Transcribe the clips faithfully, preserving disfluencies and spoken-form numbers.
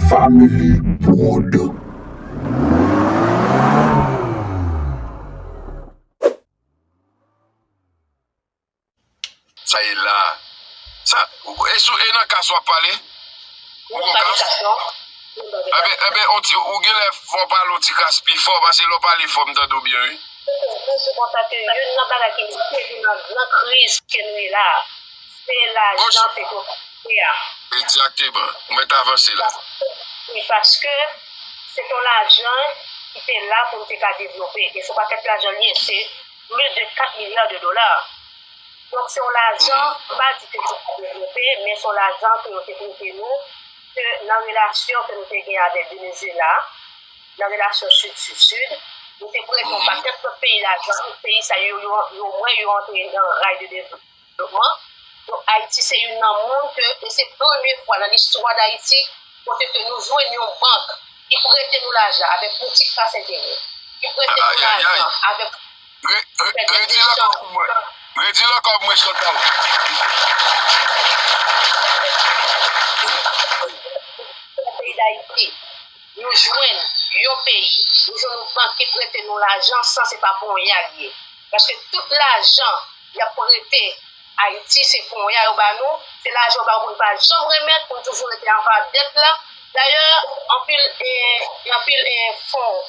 Family Prod. Sa ye la. Sa, e sou, e nan kas w ap pale? Ou gon kas? Enben, enben, on ti, ou genlè fò pale on ti kas pi fò, paske lè w pale fò, m tande w byen, wi. Mwen se konsa ke youn nan bagay ki mete nou nan gran kriz ke nou ye la a, se lajan petrokaribe a. Egzakteman. Ou mèt avanse la. Wi, paske se t on lajan ki te la pou n te ka devlope. E se yon pakèt lajan l ye, se plis de kat milya de dola. Donk, se yon lajan, m pa di ke se pa devlope, men se yon lajan ke yo te prete nou, ke nan relasyon ke nou te gen avèk Venezuela, nan relasyon Sid sou Sid, nou te prete yon pakèt lòt peyi lajan, peyi sa yo, yo, yo wè yo antre nan ray de devlopman. Donk, Ayiti se youn nan moun ke, e se premye fwa nan listwa Dayiti, kote ke nou jwenn yon bank ki prete nou lajan avèk yon ti kras enterè, ki prete nou lajan avèk Re- re- Redi l ankò pou mwen. Redi l ankò pou mwen, Chantal. Peyi Dayiti, nou jwenn yon peyi, nou jwenn yon bank ki prete nou lajan san se pa ponya l ye. Paske tout lajan y ap prete Ayiti, se ponya yo ba nou, se lajan yo ba nou pou n pa janm remèt, pou n toujou rete anba dèt la. Dayè, anpil, e, anpil, e, fon,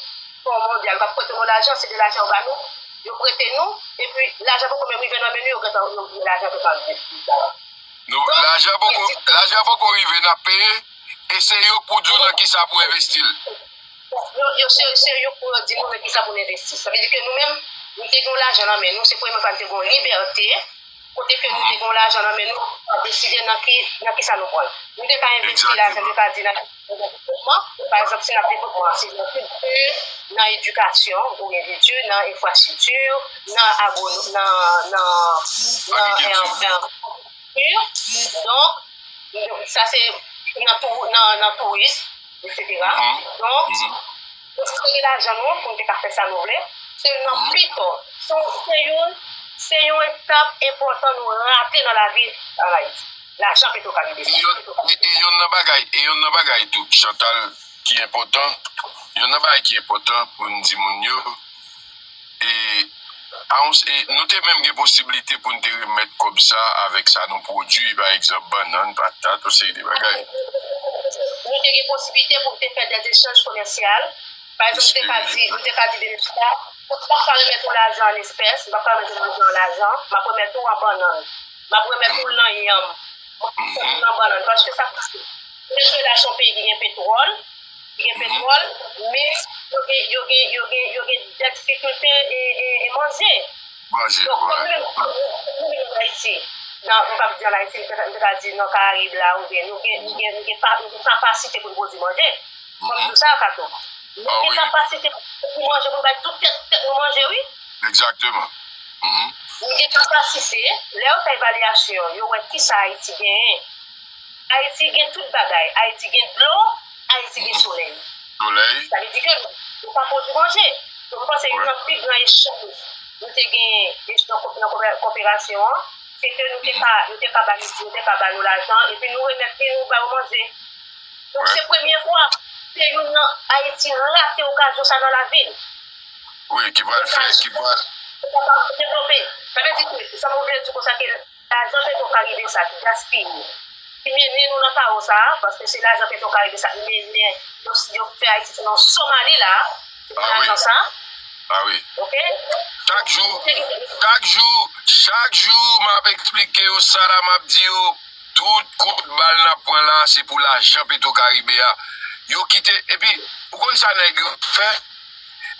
fon mondyal k ap prete nou lajan, se de lajan yo ba nou, yo prete nou, epi lajan poko menm rive nan men nou, yo gentan, yo, lajan gentan deja. Nou, lajan poko, lajan poko rive, n ap peye, e se yo k pou di w nan kisa pou envesti l. Yo, yo, se, se yo pou yo di nou nan kisa pou n envesti. Sa vle di ke nou menm, nou te gen lajan nan men nou, se premye fwa n te gen libète, kote ke nou te gen lajan nan men nou, nou ka deside nan ki, nan kisa nou pran l. Nou te ka envesti lajan, nou te ka di nan devlopman, pa egzanp, si n ap devlopman, se nan kilti, nan edikasyon, ou gen kilti, nan enfrastrikti, nan agro, nan, nan, nan, nan, nan, Donk, sa se nan tou, nan, nan touris, etsetera. Donk, nou te gen lajan nou pou n te ka fè sa nou vle. Sèlman pito, se, se yon, se yon etap enpòtan nou rate nan lavi an Ayiti. Lajan Petwokaribe sa. E yon, e, e yon nan bagay, e yon nan bagay tou, Chantal, ki enpòtan, yon nan bagay ki enpòtan pou n di moun yo, e, a yon s- e, nou te menm gen posiblite pou n te remèt kòb sa avèk sa nou pwodui, pa egzanp, bannann, patat, yon seri de bagay. Nou te gen posiblite pou n te fè dè echanj komèsyal. Pa egzanp, nou te ka di, nou te ka di Venezuela, m p ap ka remèt ou lajan an espès, m p ap ka remèt ou lajan an lajan, m ap remèt ou an bannann, m ap remèt ou l nan yanm, m ap remèt ou l nan bannann, paske sa, Venezuela se yon peyi ki gen petwòl, ki gen petwòl, men yo gen, yo gen, yo gen, yo gen de difikilte e, e, e manje. Manje, donk, kòm nou menm, kòm nou menm Ayiti, nan, m p ap di an Ayiti, m te ka, m te ka di nan Karayib la, oubyen nou gen, nou gen, nou gen pa, nou gen kapasite pou n pwodui manje. Kòm tou sa, Kato. Nou gen kapasite pou manje, pou n bay tout tèt, tèt nou manje, wi. Egzakteman. Nou gen kapasite, lè yo fè evalyasyon, yo wè kisa Ayiti genyen. Ayiti gen tout bagay. Ayiti gen dlo, Ayiti gen solèy. Solèy. Sa vle di ke nou, nou pa pwodui manje. Donk, m panse youn nan pi gran echanj nou te genyen nan kope- nan koperasyon an, se ke nou te ka, yo te ka ba nou, yo te ka ba nou lajan, epi nou remèt li, nou ba yo manje. Donk, se premye fwa, se youn nan Ayiti rate okazyon sa nan lavi l. Wi, ki pral fè, ki pral. Devlope. Sa vle di ke, sa mwen vle di konsa ke lajan Petwokaribe sa ki gaspiye, ki mennen nou nan kawo sa a, paske se lajan Petwokaribe sa ki mennen, yo, yo fè Ayiti tounen yon Somali la, se pou lajan sa. Ah wi. Oke? Chak jou, chak jou, chak jou, m ap eksplike yo sa la, m ap di yo, tout kout bal n ap pran la, se pou lajan Petwokaribe a. Yo kite, epi, ou konn sa nèg yo fè?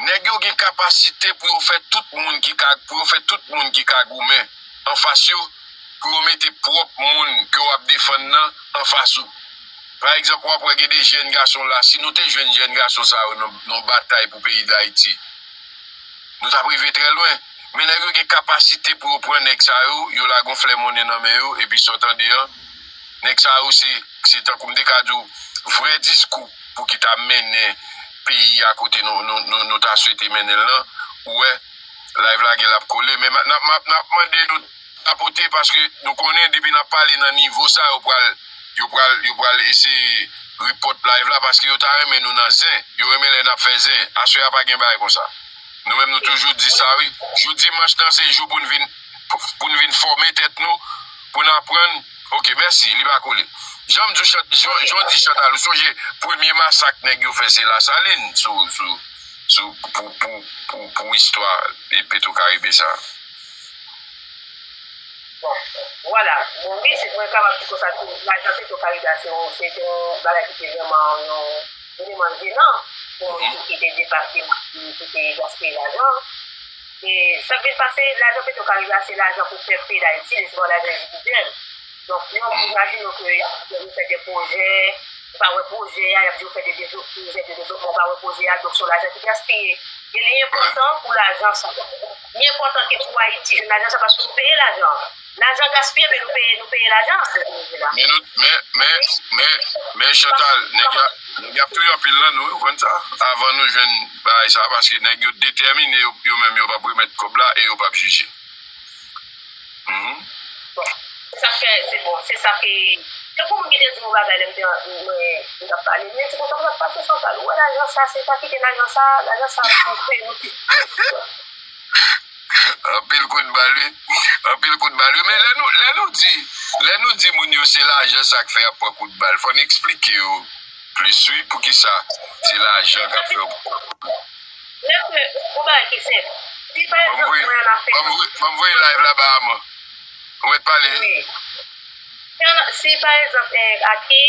Nèg yo gen kapasite pou yo fè tout moun ki ka, pou yo fè tout moun ki ka goumen anfas yo, pou yo mete pwòp moun ke w ap defann nan anfas ou. Pa egzanp, w ap wè gen de jèn gason la, si nou te jwenn jèn gason sa yo nan, nan batay pou peyi Dayiti, nou t ap rive trè lwen. Men nèg yo gen kapasite pou yo pran nèg sa yo, yo lage yon flè monnen nan men yo, epi sa w tande an, nèg sa yo se, se tankou m te ka di w, vrè diskou pou ki ta mennen peyi a kote nou, nou, nou, nou ta swete mennen l lan. Ou wè, live la gen l ap kole, men n ap, n ap, n ap mande nou tapote, paske nou konnen depi n ap pale nan nivo sa, yo pral, yo pral, yo pral eseye report live la paske yo ta renmen nou nan zen. Yo renmen lè n ap fè zen. Aswè a pa gen bagay konsa. Nou menm nou toujou di sa wi. Jou dimanch lan se jou pou n vin pou, pou n vin fòme tèt nou, pou n aprann. Ok, mèsi, li pa kole. Jan m di w, Chant- jan jan w di Chantal, ou sonje premye masak nèg yo fè se Lasalin sou sou sou pou pou pou pou istwa e Petro Karibe sa. Bon, vwala. Bon, wi, se mwen kapab di konsa tou, lajan Petro Karibe a se yon se te yon bagay ki te vrèman yon eleman jenan pou moun ki te depase, ki te gaspiye lajan. E sa k vin pase, lajan Petro Karibe a se lajan pou pèp peyi Dayiti, li se pa yon lajan endividyèl. Donk, yo imajine w ke y ap di w fè de pwojè, ou pa wè pwojè a, y ap di w fè de devlop- pwojè de devlopman, ou pa wè pwojè a, donk se yon lajan ki gaspiye. E li enpòtan pou lajan sa. Li enpòtan ke pou Ayiti jwenn lajan sa paske nou peye lajan. Lajan gaspiye, men nou peye, nou peye lajan. Men nou, men, men, men, men Chantal, nèg y ap, nèg y ap touye anpil nan nou, ou konn sa? Avan nou jwenn bagay sa, paske nèg yo detèmine, yo, yo menm yo p ap remèt kòb la e yo p ap jije. Mhm. Bon, se sa k fè, se bon, se sa ke, se pou moun ki te di yon bagay lè m te, mwen, m t ap pale, men se konsa m t ap pase Chantal. Ou wè lajan sa, se pa kite lajan sa, lajan sa pou fè nou. Anpil kout bal, wi. Anpil kout bal, wi. Men lè nou, lè nou di, lè nou di moun yo se lajan sa k fè y ap pran kout bal, fò n eksplike yo plis, wi, poukisa se lajan k ap fè yo pran kout bal. Lè ke, yon bagay ki senp. Si pa egzanp, mwen an afè. Ban m voye live la ba a mwen. Ou mèt pale. Wi. Si, an- si pa egzanp, eh, ake,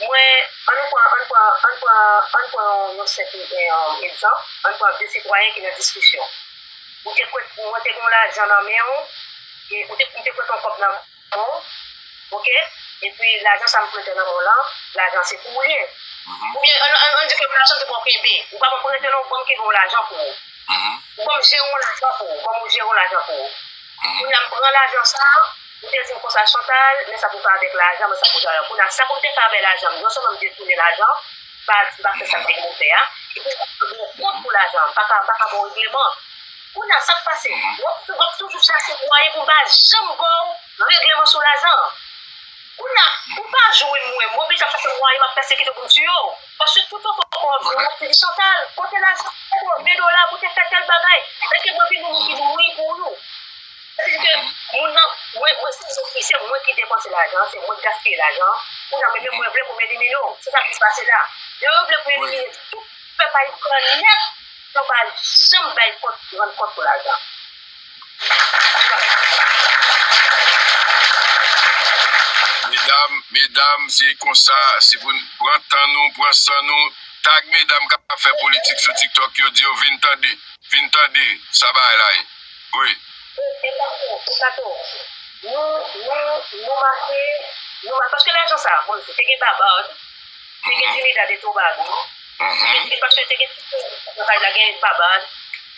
mwen, an nou pran, an pran, an pran, an pran yon, yon senp eh, egzanp, an pran de sitwayen ki nan diskisyon. Ou te prete, mwen te gen yon lajan nan men w, e ou te, ou te prete yon kòb nan men w, ok? Epi lajan sa m prete nan men w lan, lajan se pou ou li ye. Oubyen, an, an, an di ke lajan te pou w kenbe. Ou pa mwen prete non, ou ban m kenbe yon lajan pou ou. Ou ban m jere yon lajan pou ou, ban m jere yon lajan pou ou. Kounye a m pran lajan sa, ou te di m konsa Chantal, men sa pou fè avèk lajan, men sa pou fè avèk. Kounye a sa pou m te fè avèk lajan, m non sèlman m detounen lajan, m pa, m pa fè sa m te gen pou fè a, epi m pa gen kont pou lajan, m pa ka, m pa ka ba w regleman. Kounye a sa k pase, w ap, w ap toujou chache mwayen pou m pa janm ba w regleman sou lajan. Kounye a, ou pa joure m, mwen, m oblije ap chache mwayen, m ap pèsekite w pou m tiye w. Paske tout otan ke w ap jwe, w ap di Chantal, kote lajan, kote w, de dola pou te fè tèl bagay. Èske mwen vin moun ki mouri pou ou? Sa vle di ke moun nan, mwen, mwen, se mwen ki, se mwen ki depanse lajan, se mwen ki gaspiye lajan. Kounye a, men mwen vle pou m elimine w. Se sa ki pase la. Yo, yo vle pou elimine tout pèp ayisyen nèt, yo pa janm bay kont, rann kont pou lajan. Medam, medam, se konsa, se pou n pran tan nou, pran san nou. Tag medam k ap fè politik sou TikTok yo, di yo vin tande, vin tande sa bagay la ye. Wi. E pa tou, e pa tou. Nou, nou, nou mache, nou mache, paske lajan sa, bon, te gen Babad, te gen Trinidad e Tobago, te gen, paske te gen, nan kay la gen Babad,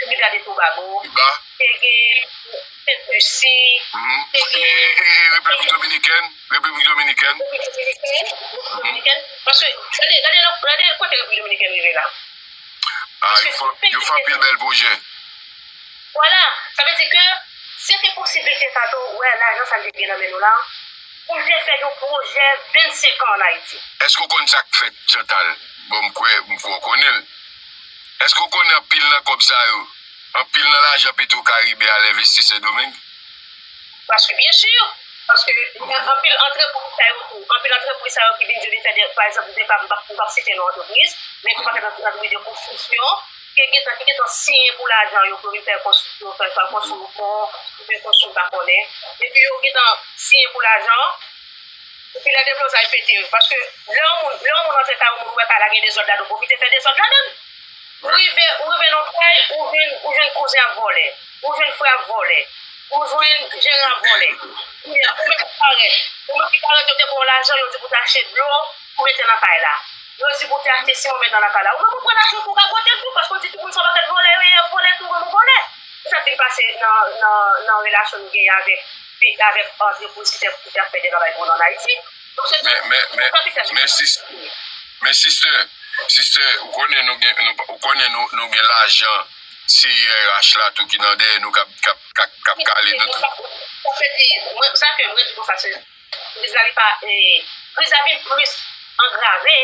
Trinidad e Tobago, te gen Sent Lisi, te gen Repiblik Dominikèn, Repiblik Dominikèn. Repiblik Dominikèn, Repiblik Dominikèn, paske, gade, gade, gade kote Repiblik Dominikèn rive la. Ah, yo fè, yo fè anpil bèl pwojè. Vwala, sa vle di ke se te posiblite sa tou, wè, lajan sa n te gen nan men nou la, pou n te fè yon pwojè vennsenk an ann Ayiti. Èske w konn sa k fèt, Chantal? Bon, m kwè, m kwè w konnen l. Èske w konnen anpil nan kòb sa yo, anpil nan lajan Petro Karibe al envesti Sendomeng? Paske, byen si, paske anpil antrepriz sa yo tou, anpil antrepriz sa yo ki vin di yo vin fè de, pa egzanp, m p ap, m p ap site non antrepriz, men ki pa fè antrepriz de konstriksyon, ki gentan, ki gentan siyen pou lajan yo, pou yo vin fè konstri, pou yo fè, fè konstri yon pon, pou yo konstri, m pa konnen. Epi yo gentan siyen pou lajan, epi lè deblozay pete, paske lè yon moun, lè yon moun antre kay yon moun, ou wè kay la gen dezòd ladan, ou pwofite fè dezòd ladan l. Ou rive, ou rive nan kay, ou jwenn, ou jwenn kouzen ap vòlè, ou jwenn frè ap vòlè, ou jwenn jeran ap vòlè. Kounye a, ou menm ki parèt, ou menm ki parèt, yo te ba w lajan, yo di pou w te achte dlo, pou mete nan kay la. Yo di pou w te achte siman, mete nan kay la. Ou menm ou pran lajan pou w gagote l tou, paske w di tout moun se yon pakèt vòlè yo ye, y ap vòlè tou, ou menm ou vòlè. Se sa k vin pase nan, nan, nan relasyon nou genyen avèk, avèk antrepriz ki te, ki te ap fè de bagay pou nou ann Ayiti. Donk, se tou, men, men, men, men, sis, men, sister, sister, ou konnen nou gen, nou, ou konnen nou, nou gen lajan C I R H la tou ki nan dèyè nou k ap, k ap, k ap, k ap kale nou tou. Sa vle di, mwen, sa ke mwen di konsa, se, kriz la, li pa, eh, kriz la vin plis angrave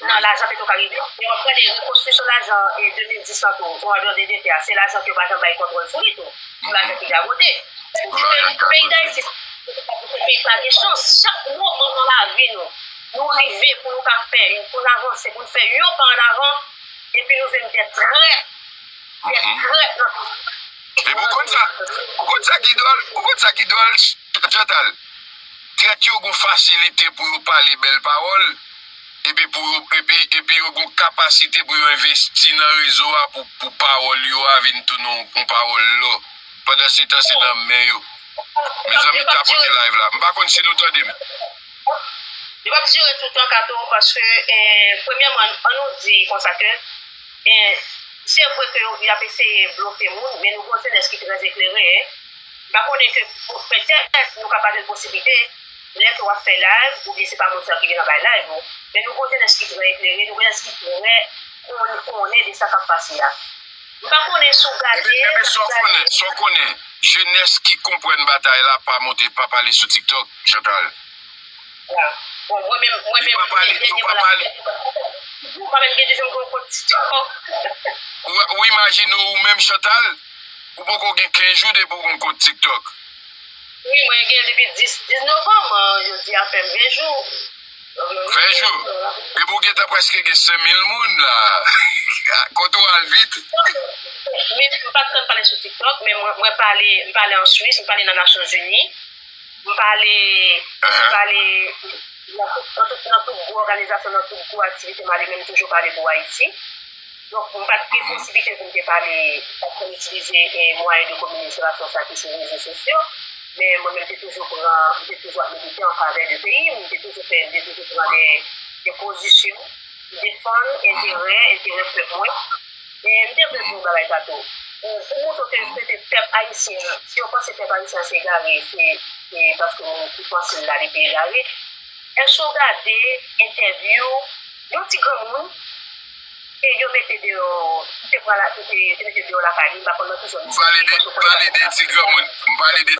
nan lajan Petro Caribe. E w ap gade rekonstriksyon lajan e de mil dis lan tou, Fondasyon de Dete a, se lajan ke yo pa janm bay kontwòl sou li tou. Se lajan ki gagote. Peyi Dayiti, se peyi pa gen chans. Chak moman nan lavi nou, nou rive pou nou ka fè, pou n avanse, pou n fè yon pa an avan, epi nou vin dè trèt, dè trèt nan peyi. Epi ou konn sa, ou konn sa ki dwòl, ou konn sa ki dwòl, Chantal. Trèt yo gon fasilite pou yo pale bèl pawòl, epi pou yo, epi, epi yo gon kapasite pou yo envesti nan rezo a pou, pou pawòl yo a vin tounen yon, yon pawòl lò. Pandan se tan, se nan men yo. Mezanmi, tapote live la. M pa konn si nou tande m. Li p ap dire toutan, Kato, paske, eh, premyèman, an nou di konsa ke, eh, se vre ke yo, y ap eseye blofe moun, men nou gon jenès ki trè eklere, en. M pa konnen ke pou, petèt, nou ka pa jwenn posiblite, lè ke w ap fè live, oubyen se pa moun sa ki vin nan bay live ou, men nou gon jenès ki trè eklere, nou gon jenès ki trè konn-, konnen de sa k ap pase a. M pa konnen si w gade, Ebyen, ebyen, sa w konnen, sa w konnen, jenès ki konprann batay la pa monte, pa pale sou TikTok, Chantal. Bon, mwen menm, mwen menm, pa pale, yo pa pale. Mwen menm gen deja yon kont TikTok. Ou, ou imajine ou menm, Chantal, ou poko gen kenz jou depi w gen kont TikTok. Wi, mwen gen depi dis, dis novanm, jodi a fè ven jou. Ven jou. Epi w gentan prèske gen senk mil moun la. Kote w al vit. Men m pa t konn pale sou TikTok, men mwen, mwen pale, m pale an Swis, m pale nan Nasyonzini. M pale, m pale nan tout, nan tout, nan tout gwo òganizasyon, nan tout gwo aktivite m ale, men m toujou pale pou Ayiti. Donk, m pa t gen posiblite pou m te pale, pa t konn itilize, eh, mwayen de kominikasyon sa ki se rezo sosyo. Men mwen menm, m te toujou pran, m te toujou ap milite an favè de peyi m, m te toujou fè, m te toujou pran de, de pozisyon, defann enterè, enterè pèp mwen. E m te vle di yon bagay sa tou. Pou, pou montre ke se te pèp ayisyen, si yo panse pèp ayisyen se egare, se, se paske moun ki panse l la, li te egare. Èske w gade entèvyou yon ti granmoun ke yo mete deyò, ki te pran la, ki te, te mete deyò lakay li, m pa konn nan ki zòn. M pale de, m pale de ti granmoun, m pale de